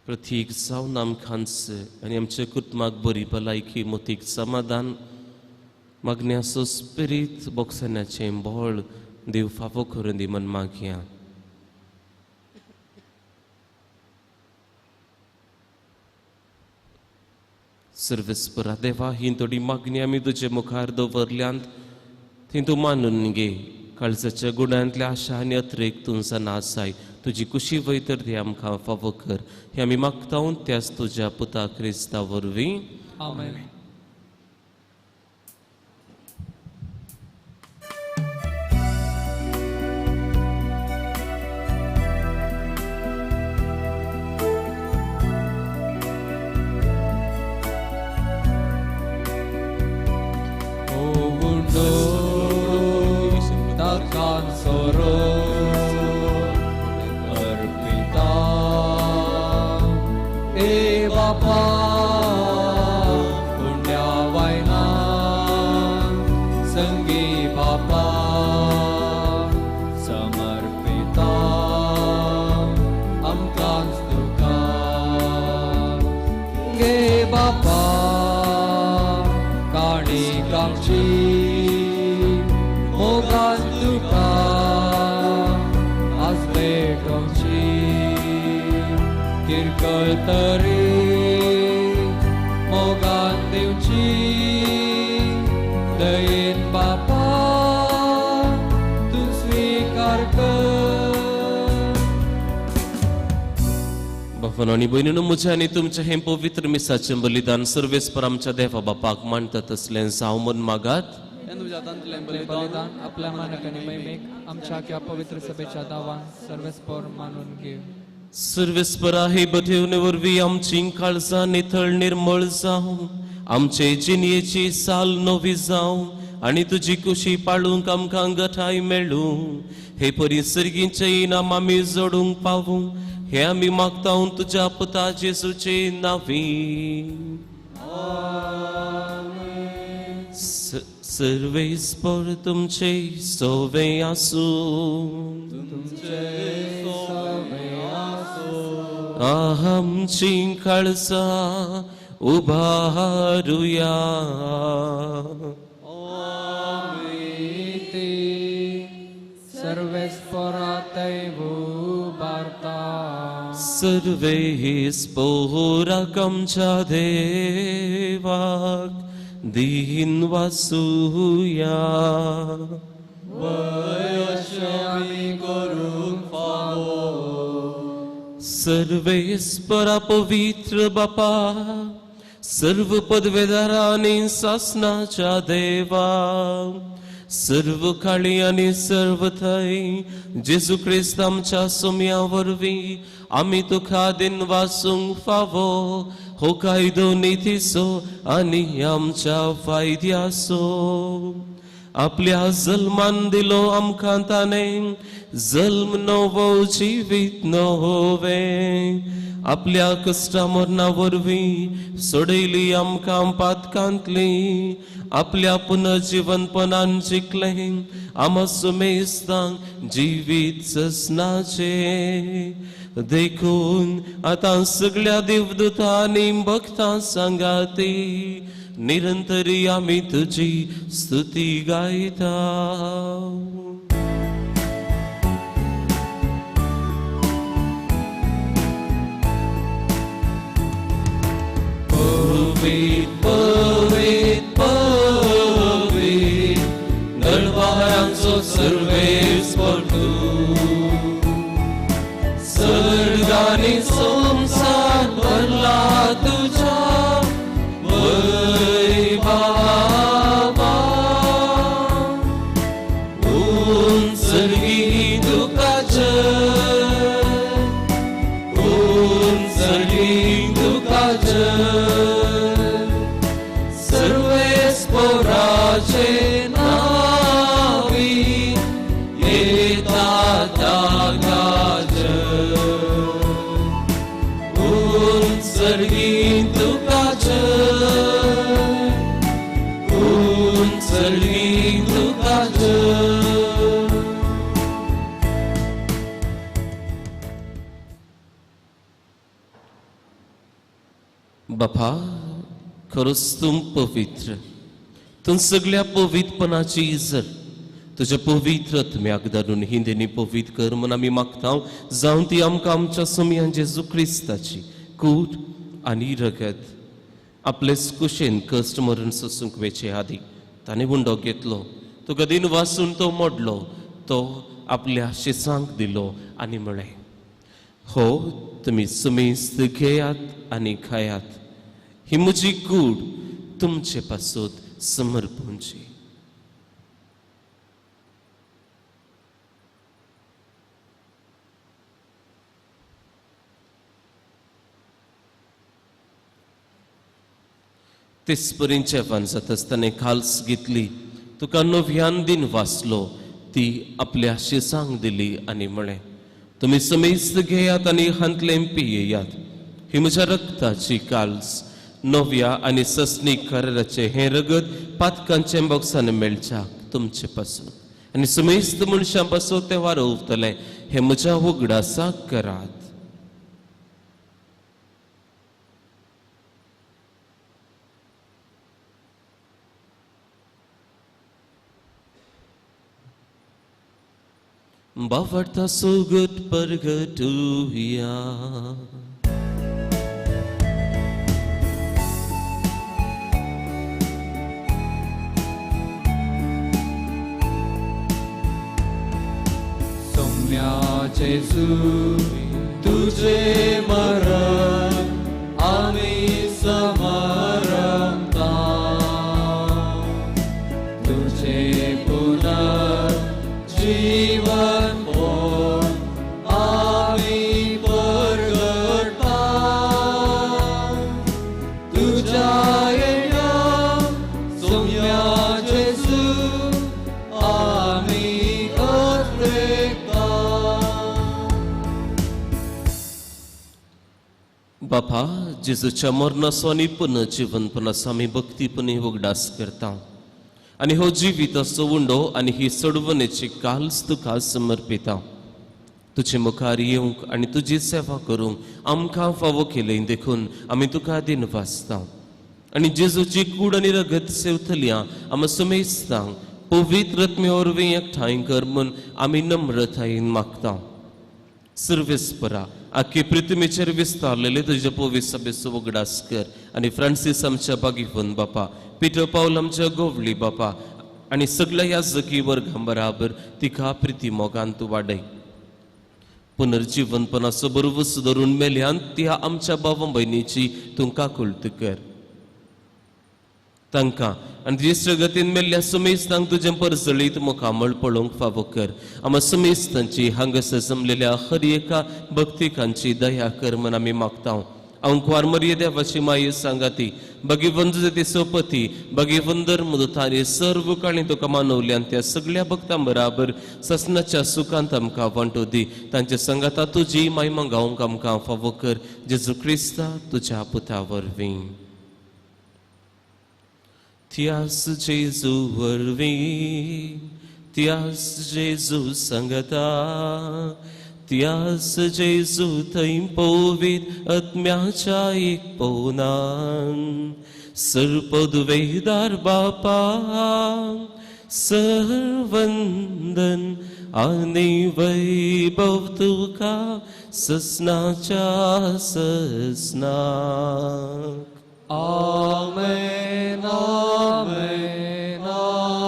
प्रतीक जावन आमकांच आनी आमच्या कुटुंबाक बरी भलायकी मोतीक समाधान मागण्याचो स्पिरीत बोक्सण्याचें बळ देव फावो करून दी म्हण मागया. सर्वेस्परा देवा, ही थोडी मागणी आमी तुजे मुखार दवरल्यांत ती तूं मानून घे. काळजाच्या गुणांतल्या आशा आनी अत्रेक तूं जाणा आसाय. तुजी कुशी वयतर ती आमकां फावो कर हें आमी मागता त्याच तुज्या पुता क्रिस्ता वरवीं. आमेन. आनी भयणीनो, म्हज्या आनी तुमचें हें पवित्र मिसाचें बलिदान सर्वेस्पर आमच्या देवा बापाक मानता तसलें जावं म्हण मागात. बलिदान आपल्या मानक आनी महिमेक आमच्या ह्या पवित्र सभेच्या दावान सर्वेस्पर मानून घे. सर्वेस्परा हे बठेवणे वरवीं आमची काळजां नितळ निर्मळ जावं, आमचे जिणयेची साल नवी जावं आनी तुजी कुशी पाळूंक आमकां गठाय मेळूं. हे परी सर्गीचें इनाम आमी जोडूंक पावूं हे आमी मागता तुज्या पुता जेजूचे नांवी. सर्वेस्पर तुमचे सोवे आसूं. आमची काळजां उबारुया. सर्वेस्पोराक आमच्या देवाक दीन वासुया. सर्वेस्परा पवित्र बापा, सर्व पदवेदारा आनी सासनाच्या देवा, सर्व काळी आनी सर्व थंय जेजू क्रिस्त आमच्या सोम्या वरवीं आमी तुका दिन वासूंक फावो हो कायदो नितीचो आनी आमच्या फायद्याचो. आपल्या जल्मान दिलो आमकां ताणें जल्म नवो जिवीत नवें, आपल्या कश्टा मरणा वरवीं सोडयली आमकां पातकांतली, आपल्या पुनर्जिवनपणान जिखलें आमा सुमेस्तांक जिवीत ससनाचें. देखून आतां सगळ्या देवदूतांनी भक्तां सांगाती निरंतरी आमी तुजी स्तुती गायता. पवित्र पवित्र पवित्र दळवारांचो सर्वेस्पर तूं, सर्गांनी संवसार भरला तुज्या वैभवान. उंच सर्गी तुका जय, उंच सर्गी तुका जय. बापा, खरोच तूं पवित्र, तूं सगळ्या पवित्रपणाची जर तुज्या पवित्र आत्म्याक धाडून हिंदींनी पवित्र कर म्हूण आमी मागता, जावन ती आमकां आमच्या सोमयान जेजू क्रिस्ताची कूड आनी रगत आपलेच कुशेन कश्ट मरण सोसूंक वेचे आदी ताणें उंडो घेतलो, तुका दिन वासून तो मोडलो, तो आपल्या शिसांक दिलो आनी म्हळें, हो तुमी सुमेस्त घेयात आनी खायात, ही म्हजी कूड तुमचे पासत समर्पूंची. तेच परीन जेवण जाता आसतना खाल्स घेतली, तुका नव्यान दिन वाचलो, ती आपल्या शिसांक दिली आनी म्हळें, तुमी समेस्त घेयात आनी हांतलें पियेयात, ही म्हज्या रक्ताची काल्स, नव्या आनी ससनीक कराराचें हें रगत पातकांचें बोक्सान मेळच्या तुमचे पासून आनी समेस्त मनशां पासून तें वारोवतलें, हें म्हज्या उगडासाक करात. बावडता सुगत परगटुया. सौम्या जेजू तुझे मरण आमी समारंभता, तुझे पुनर्जीवन आमी परगटता, तुझ्या येण्या सौम्या जेजू आमी अत्रेकता. बापा, जेजूच्या मरणाचो आनी पुनर्जीवनपणाचो आमी भक्तीपणी उगडास करता आनी हो जिविताचो उंडो आनी ही सोडवणेची काल्स तुका समर्पिता. तुजे मुखार येवंक आनी तुजी सेवा करूंक आमकां फावो केलें देखून आमी तुका दिन वाचता आनी जेजूची कूड आनी रगत सेवतल्या आमी सुमेस्तांक पवित्र आत्म्या वरवीं एकठांय कर म्हूण आमी नम्रतायेन मागता. सर्वेस्परा आख्खी पृथ्वीचेर विस्तारलेले तुज्या पवित्र सभेचो उगडास कर आनी फ्रांसीस आमच्या बागीफोन बापा, पिटर पावल आमच्या गोवली बापा आनी सगळ्या ह्या जगी वर्गां बराबर तिका प्रिती मोगान तूं वाडय. पुनर्जीवनपणाचो बरोवस धरून मेल्यान त्या आमच्या भाव भयणीची तूं काकुळट कर. तांकां आनी ज्येश्ठ गतीन मेल्ल्या सुमेस्तांक तुजें परजळीत मुखामळ पळोवंक फावो कर. आमा सुमेस्तांची हांगासर जमलेल्या हर एका भक्तिकांची दया कर म्हूण आमी मागता. अंकुवार मरिये देवाची माये सांगाती भगीवंत ती सोपती भगीवंदर मुदतानी सर्व काळी तुका मानवल्यान त्या सगळ्या भक्तां बराबर ससनाच्या सुखांत आमकां वांटो दी. तांच्या संगाता तुजी मायमा गावंक आमकां फावो कर. जेजू क्रिस्ता तुज्या पुता वरवीं. त्यास जेजू वरवीं, त्यास जेजू संगता, त्यास जेजू थंय पवित्र आत्म्याच्या एक पोनान सर्पदुवेदार बापा सर्वंदन आनी वैभव तुका ससनाच्या ससनाक. आमेन आमेन आमेन.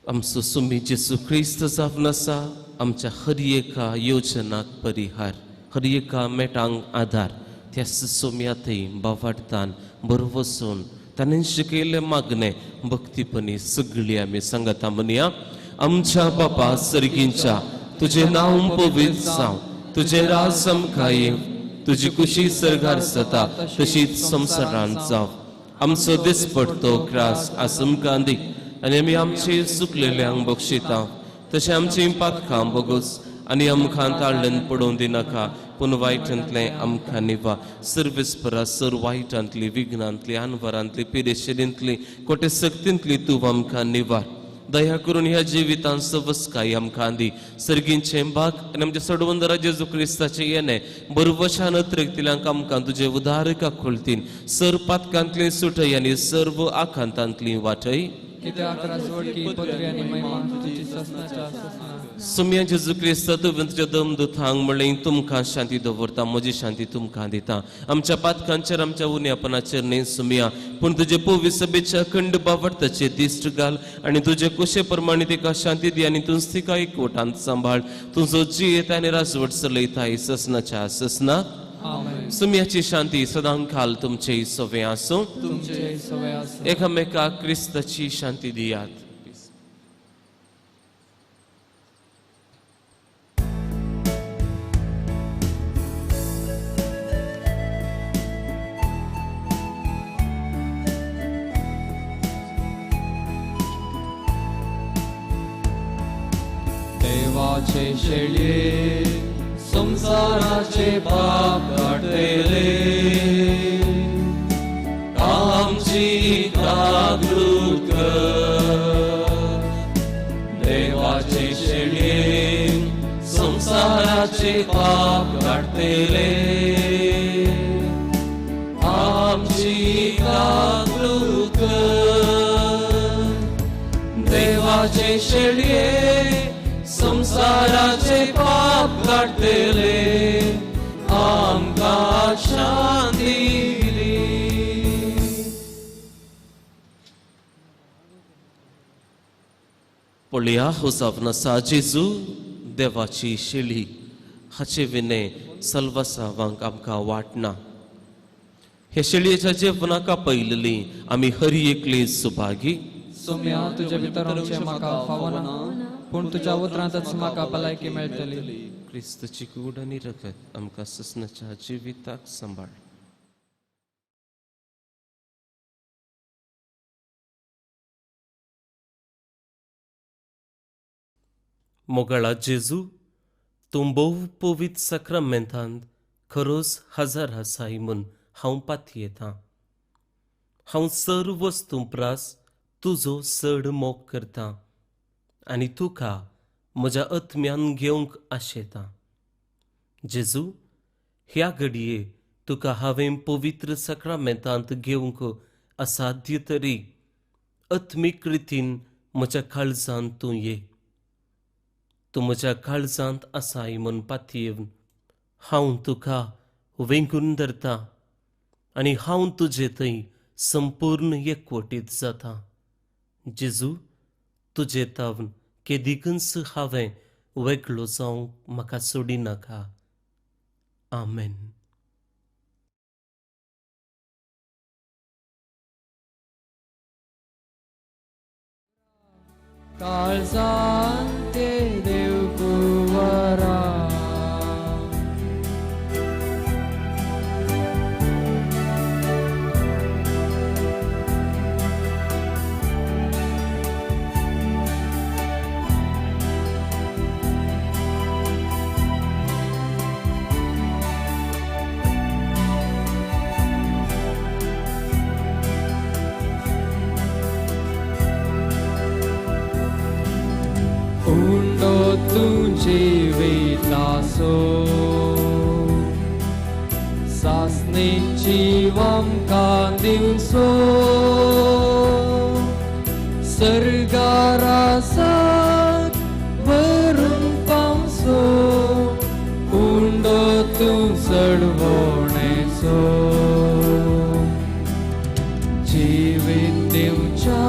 आमचो सुमी जेजू क्रिस्त जावन आसा आमच्या हर एका योजनाक परिहार, हर एका मेटांक आदार. त्या सोम्या थंय बावाडतान बरो वचून ताणें शिकयल्लें मागणें भक्तीपणी सगळी आमी सांगता. म्हणया, आमच्या बापा सर्गींच्या, तुजें नांव पवित्र जावं, तुजें राज आमकां येवं, तुजी कुशी सर्गार जाता तशीच संवसारांत जावं. आमचो दिसपडतो ग्रास आज आमकां दी आनी आमी आमचे चुकलेल्यांक बक्षिता तशें आमचीं पातकां बगोस आनी आमकां ताळ्ळेन पडोवन दिनाका, पूण वायटांतलें आमकां निवा. सर्वेस्परा सर वायटांतली, विघ्नांतली, आनवरांतली, पिरेशेरींतली, कोटे सक्तींतली तूं आमकां निवार. दया करून ह्या जिवितांत सवस्काय आमकां दी. सर्गींचें भाग आनी आमच्या सडवंदरा जेजू क्रिस्ताचें येणें बरवशान अत्रेकतिल्यांक आमकां तुजे उदारका खोलतीन सर पातकांतली सुटय आनी सर्व आखांतांतली वाटय. कित्याक राजवटकी पदवी आनी महिमा तुजी ससनाच्या ससना. सुम्या जेजू क्रिस्त तुवें तुज्या दम दुथांक म्हणलें तुमकां शांती दवरता, म्हजी शांती तुमकां दिता. आमच्या पातकांचेर आमच्या उण्यापणाचेर न्हय सुम्या, पूण तुजे पवी सभेच्या अखंड बावडताचेर दिश्ट घाल आनी तुजे कुशे प्रमाणे तिका शांती दी आनी तूंच तिका एकवटांत सांबाळ. तुजो जियेत आनी राजवट चलयताय ससनाच्या ससना. सुम्याची शांती सदां काल तुमचे सवे आसूं. तुमचे सवे आसूं. एकामेकाक क्रिस्ताची शांती दियात. देवाचे शेळये संसाराचे पाप काडटले, आमची जागृत कर. देवाचे शेळये संसाराचे पाप काडटले, आमची जागृत कर. देवाचे शेळये संसाराचे पाप काडटले, आमकां शांती दी. पळया हो जावन आसा जेजू देवाची शेळी, हाचे विणें सल्वासावांक आमकां वाट ना. हे शेळयेच्या जेवणाक आपयलेली आमी हरी एकली सुभागी. सोम्या तुजे भितर आमचें म्हाका फावना, पूण तुज्या उतरांतच म्हाका भलायकी मेळटली. क्रिस्तची कूड आनी रगत आमकां ससनाच्या जिविताक सांबाळ. मोगाळा जेजू, तूं भोव पवित्र साक्रामेंतांत खरोच हजार आसाय म्हूण हांव पातयेतां. हांव सर्व वस्तूं प्रास तुजो चड मोग करतां आनी तुका म्हज्या आत्म्यान घेवंक आशेतां. जेजू, ह्या घडये तुका हांवें पवित्र साक्रामेंतांत घेवंक असाध्य तरी आत्मीक रितीन म्हज्या काळजांत तूं ये. तूं म्हज्या काळजांत आसाय म्हूण पातयेवन हांव तुका वेंगून धरतां आनी हांव तुजे थंय संपूर्ण एकवटीत जाता. जेजू, तुजे तावन केदिकूच हांवें वेगळो जावंक म्हाका सोडिनाका. आमेन. काळजांत देव कुंवरा, जिवितासो सासणीची आमकां दिवचो, सर्गारासाक भरून पावसो, उंडो तूं चडवणेचो. जिवीत दिवच्या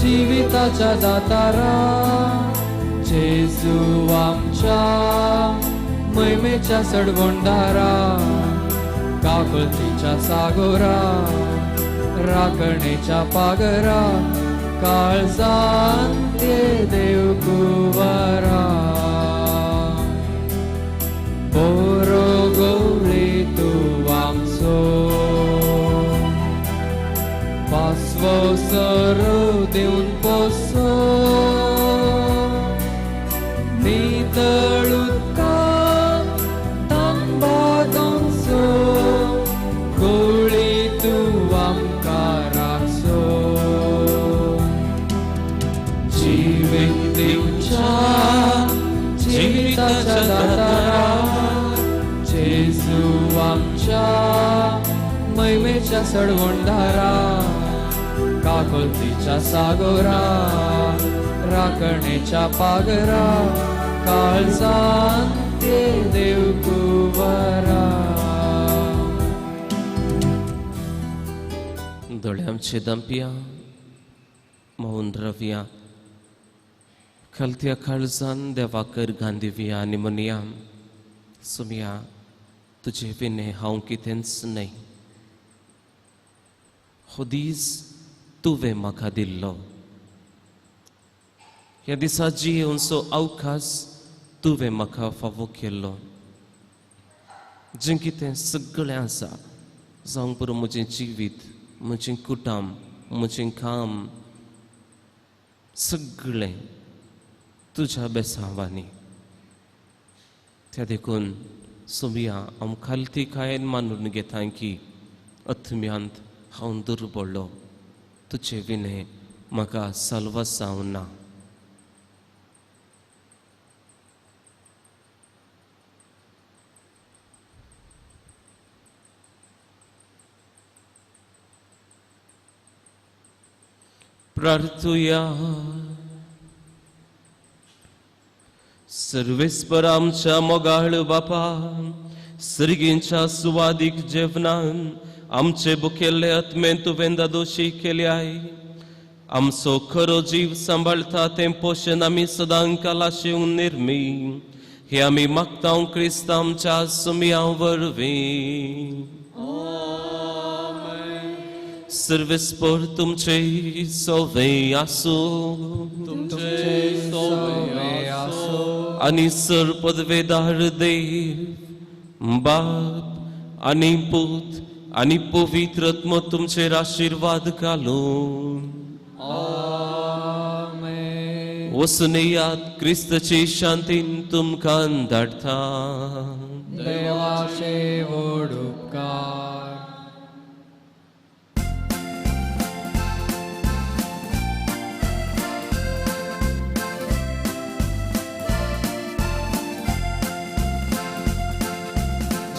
जिविताच्या दातारा, जेजू आमच्या महिमेच्या सडवणदारा, काकुळतीच्या सागोरा, राखणेच्या पागरा, काळजांत देव कुंवरा. बरो गवळी तूं आमचो, पासवो सरो दिवन पोसो, नितळ उदकांत तांबा गांवचो, गवळी तूं आमकां राखचो. मैमेच्या सडवणदारा, काकुलतीच्या सागोरा, राखणेच्या पागरा, काळजान ते देवकुवरा. दोळे आमचे दंपिया, मौन रवया, खालत्या काळजान देवाकर गांधीविया आनी म्हणया, सुमया तुजे विणे हांव कितेंच न्हय. हो दीस तुवें म्हाका दिल्लो, ह्या दिसा जियेवचो अवकाश तुवें म्हाका फावो केल्लो. जें कितें सगळें आसा, जावंक पुरो म्हजें जिवीत, म्हजें कुटुंब, म्हजें काम, सगळें तुज्या बेसांवांनी. त्या देखून सोमया हांव खालतीकायेन मानून घेता की अत्म्यांत हांव दुर्बळो, तुजे विणे म्हाका साल्वासांव ना. प्रार्थुया. सर्वेस्पर आमच्या मोगाळ बापा, सर्गींच्या सुवादीक जेवणान आमचे बुकेल्ले आत्मेन तुवें दादोशी केल्याय. आमचो खरो जीव सांबाळटा तें पोशण आमी सदां कालाशेवन निर्मी, हे आमी मागता क्रिस्त आमच्या सुमया वरवीं. सर्वेस्पर तुमचे सोवे आसूं, तुमचे सोवे आसूं. आनी सर पदवेदार देव बाप आनी पूत आनी पवित्र आत्मो तुमचेर आशिर्वाद घालूं. आमेन. वचून येयात, क्रिस्ताची शांतीन तुमकां धाडटा. देवाचे व्हड उपकार.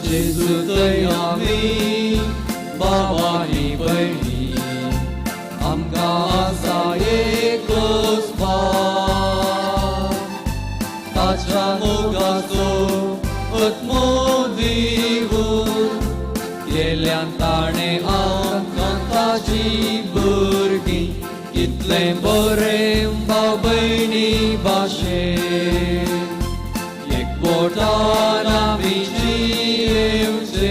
जेजू थंय आमी बाबा आनी भयणी, आमकां आसा एकूच बाप, ताच्या मोगाचो आत्मो दिवन केल्यान ताणें आमकां ताची भुरगीं. कितलें बरें भाव भयणी भाशेन एकवटान आमी जियेवचें.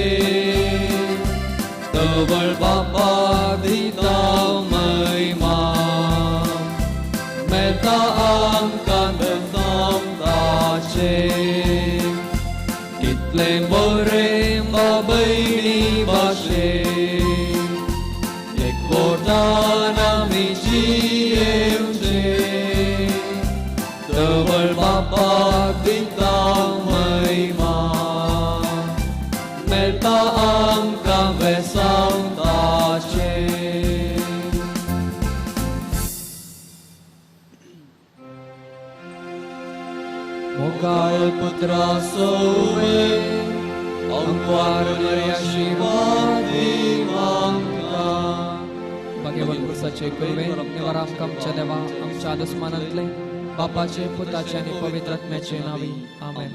तवळ बापा दिता महिमा, मेळटा आमकां ताचें. कितलें बरें भाव भयणी भाशेन एकवटान आमी जियेवचें. तवळ बापा दिता महिमा, मेळटा आमकां वेसांव ताचें. मोगाळ पुत्रा सोवे अंकवार आशीर्वाद आमकां. भाग्यवान पुरसाचे कृपेन निवार आमकां आमच्या देवा आमच्या दुस्मानांतले बापाचे पुताचे आनी पवित्र आत्म्याचे नांवी. आमेन.